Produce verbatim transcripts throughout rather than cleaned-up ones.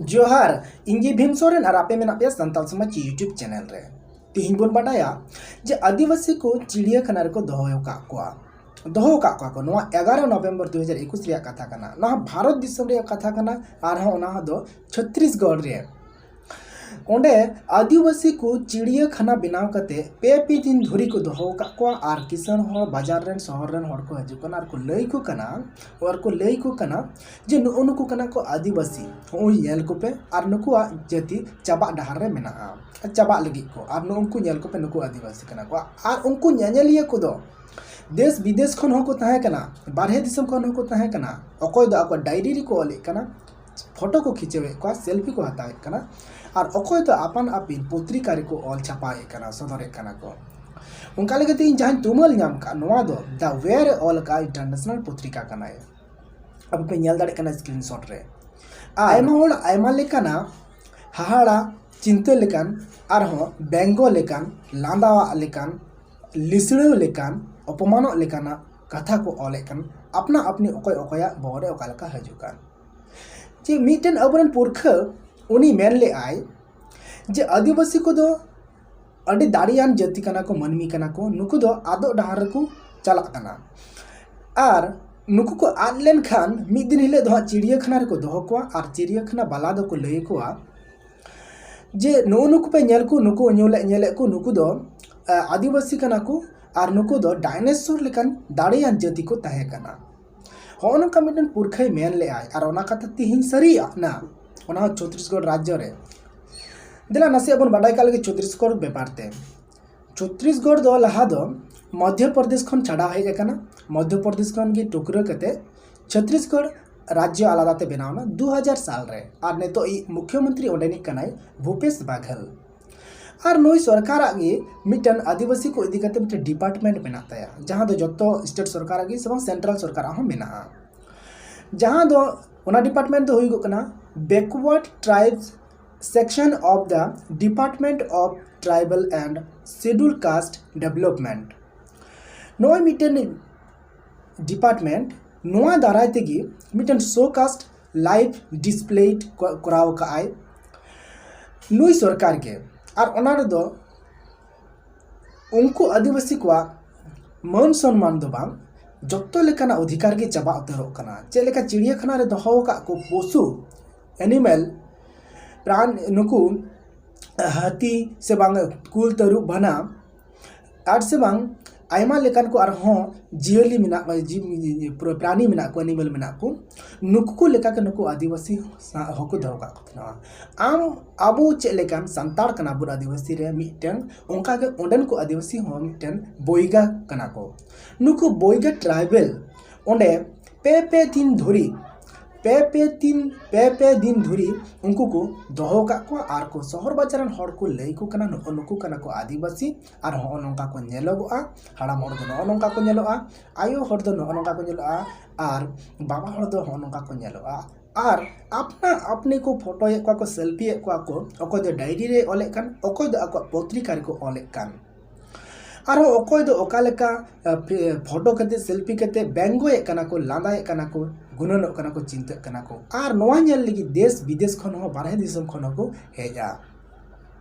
ᱡᱚᱦᱟᱨ, ᱤᱧ ᱜᱮ ᱵᱷᱤᱢ ᱥᱚᱨᱮᱱ ᱟᱨ ᱟᱯᱮ ᱢᱮᱱᱟᱜ ᱯᱮᱭᱟ ᱥᱟᱱᱛᱟᱲ ᱥᱚᱢᱟᱡᱽ YouTube ᱪᱮᱱᱮᱞ ᱨᱮ᱾ ᱛᱮᱦᱮᱧ ᱵᱚᱱ ᱵᱟᱰᱟᱭᱟ ᱡᱮ ᱟᱹᱫᱤᱵᱟᱹᱥᱤ ᱠᱚ ᱪᱤᱲᱤᱭᱟᱹᱠᱷᱟᱱᱟ ᱨᱮᱠᱚ ᱫᱚᱦᱚ ᱟᱠᱟᱫ ᱠᱚᱣᱟ, ᱫᱚᱦᱚ ᱟᱠᱟᱫ ᱠᱚᱣᱟ ᱠᱚ᱾ ᱱᱚᱣᱟ ᱮᱜᱟᱨᱚ ᱱᱚᱵᱷᱮᱢᱵᱚᱨ ᱫᱩ ᱦᱟᱡᱟᱨ ᱮᱠᱩᱥ ᱨᱮᱭᱟᱜ ᱠᱟᱛᱷᱟ ᱠᱟᱱᱟ᱾ ᱱᱚᱣᱟ ᱵᱷᱟᱨᱚᱛ ᱫᱤᱥᱚᱢ ᱨᱮᱭᱟᱜ ᱠᱟᱛᱷᱟ ᱠᱟᱱᱟ, ᱟᱨᱦᱚᱸ ᱚᱱᱟ ᱫᱚ ᱪᱷᱚᱛᱨᱤᱥᱜᱚᱲ ᱨᱮ᱾ ᱚᱸᱰᱮ ᱟᱹᱫᱤᱵᱟᱹᱥᱤ ᱠᱚ ᱪᱤᱲᱤᱭᱟᱹᱠᱷᱟᱱᱟ ᱵᱮᱱᱟᱣ ᱠᱟᱛᱮ ᱯᱮ ᱯᱮ ᱫᱤᱱ ᱫᱷᱩᱨᱤ ᱠᱚ ᱫᱚᱦᱚ ᱟᱠᱟᱫ ᱠᱚᱣᱟ ᱟᱨ ᱠᱤᱥᱟᱹᱬ ᱦᱚᱲ, ᱵᱟᱡᱟᱨ ᱨᱮᱱ, ᱥᱚᱦᱚᱨ ᱨᱮᱱ ᱦᱚᱲ ᱠᱚ ᱦᱤᱡᱩᱜ ᱠᱟᱱᱟ ᱟᱨ ᱠᱚ ᱞᱟᱹᱭ ᱠᱚ ᱠᱟᱱᱟ, ᱟᱨ ᱠᱚ ᱞᱟᱹᱭ ᱠᱚ ᱠᱟᱱᱟ ᱡᱮ ᱱᱩᱜᱼᱩ ᱱᱩᱠᱩ ᱠᱟᱱᱟ ᱠᱚ ᱟᱹᱫᱤᱵᱟᱹᱥᱤ, ᱱᱩᱜᱼᱩᱭ ᱧᱮᱞ ᱠᱚᱯᱮ, ᱟᱨ ᱱᱩᱠᱩᱣᱟᱜ ᱡᱟᱹᱛᱤ ᱪᱟᱵᱟᱜ ᱰᱟᱦᱟᱨ ᱨᱮ ᱢᱮᱱᱟᱜᱼᱟ, ᱪᱟᱵᱟᱜ ᱞᱟᱹᱜᱤᱫ ᱠᱚ, ᱟᱨ ᱱᱩᱜᱼᱩ ᱱᱩᱠᱩ ᱧᱮᱞ ᱠᱚᱯᱮ, ᱱᱩᱠᱩ ᱟᱹᱫᱤᱵᱟᱹᱥᱤ ᱠᱟᱱᱟ ᱠᱚ᱾ ᱟᱨ ᱩᱱᱠᱩ ᱧᱮᱧᱮᱞᱤᱭᱟᱹ ᱠᱚᱫᱚ ᱫᱮᱥ ᱵᱤᱫᱮᱥ ᱠᱷᱚᱱ ᱦᱚᱸᱠᱚ ᱛᱟᱦᱮᱸ ᱠᱟᱱᱟ, ᱵᱟᱨᱦᱮ ᱫᱤᱥᱚᱢ ᱠᱷᱚᱱ ᱦᱚᱸᱠᱚ ᱛᱟᱦᱮᱸ ᱠᱟᱱᱟ᱾ ᱚᱠᱚᱭ ᱫᱚ ᱟᱠᱚ ᱰᱟᱭᱨᱤ ᱨᱮᱠᱚ ᱚᱞᱮᱫ ᱠᱟᱱᱟ, ᱯᱷᱳᱴᱳ ᱠᱚ ᱠᱷᱤᱪᱟᱹᱣᱮᱫ ᱠᱚᱣᱟ, ᱥᱮᱞᱯᱷᱤ ᱠᱚ ᱦᱟᱛᱟᱣᱮᱫ ᱠᱟᱱᱟ, ᱟᱨ ᱚᱠᱚᱭ ᱫᱚ ᱟᱯᱟᱱ ᱟᱹᱯᱤᱱ ᱯᱚᱛᱨᱤᱠᱟ ᱨᱮᱠᱚ ᱚᱞ ᱪᱷᱟᱯᱟᱭᱮᱫ ᱠᱟᱱᱟ, ᱥᱚᱫᱚᱨᱮᱫ ᱠᱟᱱᱟ ᱠᱚ᱾ ᱚᱱᱠᱟ ᱞᱮᱠᱟᱛᱮ ᱤᱧ ᱡᱟᱦᱟᱸᱧ ᱛᱩᱢᱟᱹᱞ ᱧᱟᱢ ᱠᱟᱜ, ᱱᱚᱣᱟ ᱫᱚ ᱫᱟ ᱣᱮ ᱨᱮ ᱚᱞ ᱟᱠᱟᱫ ᱤᱱᱴᱟᱨᱱᱮᱥᱱᱟᱞ ᱯᱚᱛᱨᱤᱠᱟ ᱠᱟᱱᱟᱭ᱾ ᱟᱯᱮ ᱯᱮ ᱧᱮᱞ ᱫᱟᱲᱮᱭᱟᱜ ᱠᱟᱱᱟ ᱥᱠᱨᱤᱱᱥᱚᱴ ᱨᱮ᱾ ᱟᱨ ᱟᱭᱢᱟ ᱦᱚᱲ ᱟᱭᱢᱟ ᱞᱮᱠᱟᱱᱟᱜ ᱦᱟᱦᱟᱲᱟ, ᱪᱤᱱᱛᱟᱹ ᱞᱮᱠᱟᱱ, ᱟᱨᱦᱚᱸ ᱵᱮᱝᱜᱚ ᱞᱮᱠᱟᱱ, ᱞᱟᱸᱫᱟᱣᱟᱜ ᱞᱮᱠᱟᱱ, ᱞᱤᱥᱲᱟᱹᱣ ᱞᱮᱠᱟᱱ, ᱚᱯᱚᱢᱟᱱᱚᱜ ᱞᱮᱠᱟᱱᱟᱜ ᱠᱟᱛᱷᱟ ᱠᱚ ᱚᱞᱮᱫ ᱠᱟᱱ, ᱟᱯᱱᱟ ᱟᱯᱱᱤ ᱚᱠᱚᱭ ᱚᱠᱚᱭᱟᱜ ᱵᱚᱦᱚᱜ ᱨᱮ ᱚᱠᱟ ᱞᱮᱠᱟ ᱦᱤᱡᱩᱜ ᱠᱟᱱ᱾ ᱡᱮ ᱢᱤᱫᱴᱮᱱ ᱟᱵᱚᱨᱮᱱ ᱯᱩᱨᱠᱷᱟᱹ, ᱩᱱᱤ ᱢᱮᱱ ᱞᱮᱫᱟᱭ ᱡᱮ ᱟᱹᱫᱤᱵᱟᱹᱥᱤ ᱠᱚᱫᱚ ᱟᱹᱰᱤ ᱫᱟᱲᱮᱭᱟᱱ ᱡᱟᱹᱛᱤ ᱠᱟᱱᱟ ᱠᱚ, ᱢᱟᱹᱱᱢᱤ ᱠᱟᱱᱟ ᱠᱚ, ᱱᱩᱠᱩ ᱫᱚ ᱟᱫᱚᱜ ᱰᱟᱦᱟᱨ ᱨᱮᱠᱚ ᱪᱟᱞᱟᱜ ᱠᱟᱱᱟ᱾ ᱟᱨ ᱱᱩᱠᱩ ᱠᱚ ᱟᱫ ᱞᱮᱱᱠᱷᱟᱱ ᱢᱤᱫ ᱫᱤᱱ ᱦᱤᱞᱳᱜ ᱫᱚ ᱦᱟᱸᱜ ᱪᱤᱲᱤᱭᱟᱹᱠᱷᱟᱱᱟ ᱨᱮᱠᱚ ᱫᱚᱦᱚ ᱠᱚᱣᱟ, ᱟᱨ ᱪᱤᱲᱤᱭᱟᱹᱠᱷᱟᱱᱟ ᱵᱟᱞᱟ ᱫᱚᱠᱚ ᱞᱟᱹᱭ ᱟᱠᱚᱣᱟ ᱡᱮ ᱱᱩᱜᱼᱩ ᱱᱩᱠᱩ ᱯᱮ ᱧᱮᱞ ᱠᱚ, ᱱᱩᱠᱩ ᱧᱮᱞᱮᱫ, ᱧᱮᱞᱮᱫ ᱠᱚ, ᱱᱩᱠᱩ ᱫᱚ, ᱟ, ᱟᱹᱫᱤᱵᱟᱹᱥᱤ ᱠᱟᱱᱟ ᱠᱚ, ᱟᱨ ᱱᱩᱠᱩ ᱫᱚ ᱰᱟᱭᱱᱮᱥᱚᱨ ᱞᱮᱠᱟᱱ ᱫᱟᱲᱮᱭᱟᱱ ᱡᱟᱹᱛᱤ ᱠᱚ ᱛᱟᱦᱮᱸ ᱠᱟᱱᱟ᱾ ᱦᱚᱸᱜᱼᱚ ᱱᱚᱝᱠᱟ ᱢᱤᱫᱴᱮᱱ ᱯᱩᱨᱠᱷᱟᱹᱭ ᱢᱮᱱ ᱞᱮᱫᱟᱭ, ᱟᱨ ᱚᱱᱟ ᱠᱟᱛᱷᱟ ᱛᱮᱦᱮᱧ ᱥᱟᱹᱨᱤᱭᱟᱜ ᱱᱟ, ᱚᱱᱟ ᱦᱚᱸ ᱪᱷᱚᱛᱨᱤᱥᱜᱚᱲ ᱨᱟᱡᱽᱡᱚ ᱨᱮ᱾ ᱫᱮᱞᱟ ᱱᱟᱥᱮᱭᱟᱜ ᱵᱚᱱ ᱵᱟᱰᱟᱭ ᱠᱟᱜ ᱞᱮᱜᱮ ᱪᱷᱚᱛᱨᱤᱥᱜᱚᱲ ᱵᱮᱯᱟᱨ ᱛᱮ᱾ ᱪᱷᱚᱛᱨᱤᱥᱜᱚᱲ ᱫᱚ ᱞᱟᱦᱟ ᱫᱚ ᱢᱚᱫᱷᱭᱚ ᱯᱨᱚᱫᱮᱥ ᱠᱷᱚᱱ ᱪᱷᱟᱰᱟᱣ ᱦᱮᱡ ᱟᱠᱟᱱᱟ᱾ ᱢᱚᱫᱷᱭᱚ ᱯᱨᱚᱫᱮᱥ ᱠᱷᱚᱱ ᱜᱮ ᱴᱩᱠᱨᱟᱹ ᱠᱟᱛᱮ ᱪᱷᱚᱛᱨᱤᱥᱜᱚᱲ ᱨᱟᱡᱽᱡᱚ ᱟᱞᱟᱫᱟ ᱛᱮ ᱵᱮᱱᱟᱣ ᱮᱱᱟ ᱫᱩ ᱦᱟᱡᱟᱨ ᱥᱟᱞ ᱨᱮ᱾ ᱟᱨ ᱱᱤᱛᱚᱜ ᱤᱡ ᱢᱩᱠᱷᱭᱚᱢᱚᱱᱛᱨᱤ ᱚᱸᱰᱮᱱᱤᱡ ᱠᱟᱱᱟᱭ ᱵᱷᱩᱯᱮᱥ ᱵᱟᱜᱷᱮᱞ᱾ ᱟᱨ ᱱᱩᱭ ᱥᱚᱨᱠᱟᱨᱟᱜ ᱜᱮ ᱢᱤᱫᱴᱮᱱ ᱟᱹᱫᱤᱵᱟᱹᱥᱤ ᱠᱚ ᱤᱫᱤ ᱠᱟᱛᱮ ᱢᱤᱫᱴᱮᱱ ᱰᱤᱯᱟᱨᱴᱢᱮᱱᱴ ᱢᱮᱱᱟᱜ ᱛᱟᱭᱟ, ᱡᱟᱦᱟᱸ ᱫᱚ ᱡᱚᱛᱚ ᱥᱴᱮᱴ ᱥᱚᱨᱠᱟᱨᱟᱜ ᱜᱮ ᱥᱮ ᱵᱟᱝ ᱥᱮᱱᱴᱨᱟᱞ ᱥᱚᱨᱠᱟᱨᱟᱜ ᱦᱚᱸ ᱢᱮᱱᱟᱜᱼᱟ᱾ ᱡᱟᱦᱟᱸ ᱫᱚ, ᱚᱱᱟ ᱰᱤᱯᱟᱨᱴᱢᱮᱱᱴ ᱫᱚ ᱦᱩᱭᱩᱜᱚᱜ ᱠᱟᱱᱟ Backward Tribes Section of the Department of Tribal and Schedule Caste Development᱾ ᱱᱚᱜᱼᱚᱭ ᱢᱤᱫᱴᱮᱱ ᱰᱤᱯᱟᱨᱴᱢᱮᱱᱴ, ᱱᱚᱣᱟ ᱫᱟᱨᱟᱭ ᱛᱮᱜᱮ ᱢᱤᱫᱴᱮᱱ ᱥᱳ ᱠᱟᱥᱴ live display ᱠᱚᱨᱟᱣ ᱠᱟᱜᱼᱟᱭ ᱱᱩᱭ ᱥᱚᱨᱠᱟᱨ ᱜᱮ᱾ ᱟᱨ ᱚᱱᱟ ᱨᱮᱫᱚ ᱩᱱᱠᱩ ᱟᱹᱫᱤᱵᱟᱹᱥᱤ ᱠᱚᱣᱟᱜ ᱢᱟᱹᱱ ᱥᱚᱱᱢᱟᱱ ᱫᱚ ᱵᱟᱝ, ᱡᱚᱛᱚ ᱞᱮᱠᱟᱱᱟᱜ ᱚᱫᱷᱤᱠᱟᱨ ᱜᱮ ᱪᱟᱵᱟ ᱩᱛᱟᱹᱨᱚᱜ ᱠᱟᱱᱟ᱾ ᱪᱮᱫ ᱞᱮᱠᱟ ᱪᱤᱲᱤᱭᱟᱹᱠᱷᱟᱱᱟ ᱨᱮ ᱫᱚᱦᱚ ᱟᱠᱟᱫ ᱠᱚ ᱯᱚᱥᱩ, animal, ᱯᱨᱟᱱ, ᱱᱩᱠᱩ ᱦᱟᱹᱛᱤ ᱥᱮ ᱵᱟᱝ ᱠᱩᱞ, ᱛᱟᱹᱨᱩᱵ, ᱵᱟᱱᱟ, ᱟᱨ ᱥᱮ ᱵᱟᱝ ᱟᱭᱢᱟ ᱞᱮᱠᱟᱱ ᱠᱚ ᱟᱨᱦᱚᱸ ᱡᱤᱭᱟᱹᱞᱤ ᱢᱮᱱᱟᱜ ᱠᱚᱣᱟ, ᱡᱤᱵ-, ᱯᱨᱟᱱᱤ ᱢᱮᱱᱟᱜ ᱠᱚᱣᱟ, animal ᱢᱮᱱᱟᱜ ᱠᱚ, ᱱᱩᱠᱩ ᱠᱚ ᱞᱮᱠᱟ ᱜᱮ ᱱᱩᱠᱩ ᱟᱹᱫᱤᱵᱟᱹᱥᱤ ᱥᱟ-, ᱦᱚᱸᱠᱚ ᱫᱚᱦᱚ ᱠᱟᱜ ᱠᱚ ᱛᱟᱦᱮᱱᱟ᱾ ᱟᱢ, ᱟᱵᱚ ᱪᱮᱫ ᱞᱮᱠᱟᱱ ᱥᱟᱱᱛᱟᱲ ᱠᱟᱱᱟ ᱵᱚᱱ ᱟᱹᱫᱤᱵᱟᱹᱥᱤ ᱨᱮ ᱢᱤᱫᱴᱮᱱ, ᱚᱱᱠᱟ ᱜᱮ ᱚᱸᱰᱮᱱ ᱠᱚ ᱟᱹᱫᱤᱵᱟᱹᱥᱤ ᱦᱚᱸ ᱢᱤᱫᱴᱮᱱ ᱵᱚᱭᱜᱟ ᱠᱟᱱᱟ ᱠᱚ᱾ ᱱᱩᱠᱩ ᱵᱚᱭᱜᱟ tribal ᱚᱸᱰᱮ ᱯᱮ ᱯᱮ ᱫᱤᱱ ᱫᱷᱩᱨᱤ, ᱯᱮ ᱯᱮ ᱫᱤᱱ, ᱯᱮ ᱯᱮ ᱫᱤᱱ ᱫᱷᱩᱨᱤ ᱩᱱᱠᱩ ᱠᱚ ᱫᱚᱦᱚ ᱟᱠᱟᱫ ᱠᱚᱣᱟ ᱟᱨ ᱠᱚ ᱥᱚᱦᱚᱨ ᱵᱟᱡᱟᱨ ᱨᱮᱱ ᱦᱚᱲ ᱠᱚ ᱞᱟᱹᱭ ᱠᱚ ᱠᱟᱱᱟ, ᱱᱩᱜᱼᱩ ᱱᱩᱠᱩ ᱠᱟᱱᱟ ᱠᱚ ᱟᱹᱫᱤᱵᱟᱹᱥᱤ ᱟᱨ ᱦᱚᱸᱜᱼᱚ ᱱᱚᱝᱠᱟ ᱠᱚ ᱧᱮᱞᱚᱜᱚᱜᱼᱟ, ᱦᱟᱲᱟᱢ ᱦᱚᱲ ᱫᱚ ᱱᱚᱜᱼᱚ ᱱᱚᱝᱠᱟ ᱠᱚ ᱧᱮᱞᱚᱜᱼᱟ, ᱟᱭᱳ ᱦᱚᱲ ᱫᱚ ᱱᱚᱜᱼᱚ ᱱᱚᱝᱠᱟ ᱠᱚ ᱧᱮᱞᱚᱜᱼᱟ ᱟᱨ ᱵᱟᱵᱟ ᱦᱚᱲ ᱫᱚ ᱦᱚᱸᱜᱼᱚ ᱱᱚᱝᱠᱟ ᱠᱚ ᱧᱮᱞᱚᱜᱼᱟ᱾ ᱟᱨ ᱟᱯᱱᱟ ᱟᱯᱱᱤ ᱠᱚ ᱯᱷᱳᱴᱳᱭᱮᱫ ᱠᱚᱣᱟ ᱠᱚ, ᱥᱮᱞᱯᱷᱤᱭᱮᱫ ᱠᱚᱣᱟ ᱠᱚ, ᱚᱠᱚᱭ ᱫᱚ ᱰᱟᱭᱨᱤ ᱨᱮ ᱚᱞᱮᱫ ᱠᱟᱱ, ᱚᱠᱚᱭ ᱫᱚ ᱟᱠᱚᱣᱟᱜ ᱯᱚᱛᱨᱤᱠᱟ ᱨᱮᱠᱚ ᱚᱞᱮᱫ ᱠᱟᱱ᱾ ᱟᱨᱦᱚᱸ ᱚᱠᱚᱭ ᱫᱚ ᱚᱠᱟ ᱞᱮᱠᱟ, ᱟ, ᱯᱷᱮ-, ᱯᱷᱳᱴᱳ ᱠᱟᱛᱮ, ᱥᱮᱞᱯᱷᱤ ᱠᱟᱛᱮ ᱵᱮᱝᱜᱚᱭᱮᱫ ᱠᱟᱱᱟ ᱠᱚ, ᱞᱟᱸᱫᱟᱭᱮᱫ ᱠᱟᱱᱟ ᱠᱚ, ᱜᱩᱱᱟᱹᱱᱚᱜ ᱠᱟᱱᱟ ᱠᱚ, ᱪᱤᱱᱛᱟᱹᱜ ᱠᱟᱱᱟ ᱠᱚ᱾ ᱟᱨ ᱱᱚᱣᱟ ᱧᱮᱞ ᱞᱟᱹᱜᱤᱫ ᱫᱮᱥ ᱵᱤᱫᱮᱥ ᱠᱷᱚᱱ ᱦᱚᱸ, ᱵᱟᱨᱦᱮ ᱫᱤᱥᱚᱢ ᱠᱷᱚᱱ ᱦᱚᱸᱠᱚ ᱦᱮᱡᱼᱟ᱾